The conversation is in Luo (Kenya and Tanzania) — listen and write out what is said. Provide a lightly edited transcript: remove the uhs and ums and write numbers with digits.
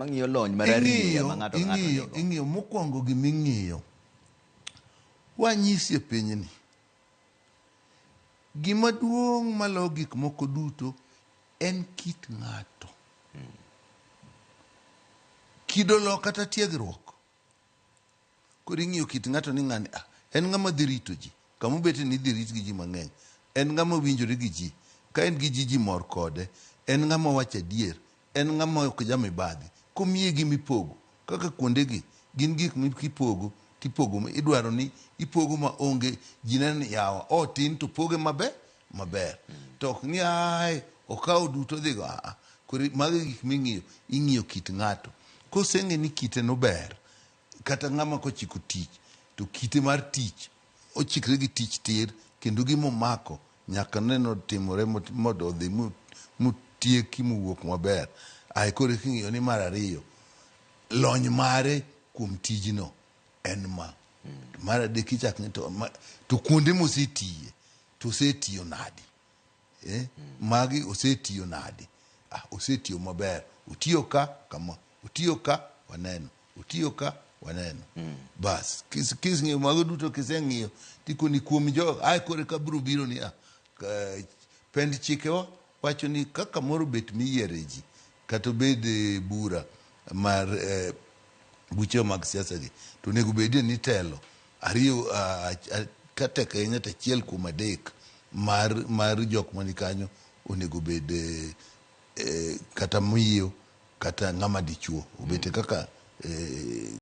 Mang'iyo lony mar arieya Ing'iyo, ma ng'ato ka ng'ato ing'iyo, nigo. ing'iyo mokwongo giming'iyo. Wanyisi e pinyni. Gima duong' maloyo gik moko duto en kit ng'ato. Kido lo kata tiegruok. Koro ing'iyo kit ng'ato ni ng'ani ah, en ng'ama dhi rito ji. Kama obete ni idhi rit gi ji mang'eny. En ng'ama winjore gi ji. Ka en gi ji, ji mor kode. En ng'ama wacho adier. En ng'ama ok ja mibadhi. Komiye gima ipogo, kaka kuondegi, gin gik mipogo, tipogo, idwaro ni ipogo ma onge, ji neno ni yawa, otin to poge maber, maber. To ok ni ae, okawo duto odhigo, aa. Koro mago e gik ming'iyo, ing'iyo kit ng'ato. Koseng'e ni kite no ber, kata ng'ama kochiko tich, to kite mar tich, ochikre gi tich tir, kendo gima omako nyaka ne notimore mondo odhi motieki mowuok maber. Ae koro eka ing'iyo ni mar ariyo, lony mare kuom tijno en ma. Mar adek ichak ng'i to, to kuonde mosetiye, to osetiyo nadi? Eh? Magi osetiyo nadi? Ah, osetiyo maber. Otiyo ka kama, otiyo ka waneno, otiyo ka waneno. Bas, kiseng'iyo mago duto kiseng'iyo, tikoni kuom jo, ae koro eka biro biro ni ah, pend chikewa wacho ni ka kamoro bet miyiere ji, kata obed bura mar buchewa mag siasa gi, to onego bedie ni telo ariyo ka tek ahinya to achiel kuom adek mar jok mani kanyo onego bed kata miyo kata ng'ama dichuo obet kaka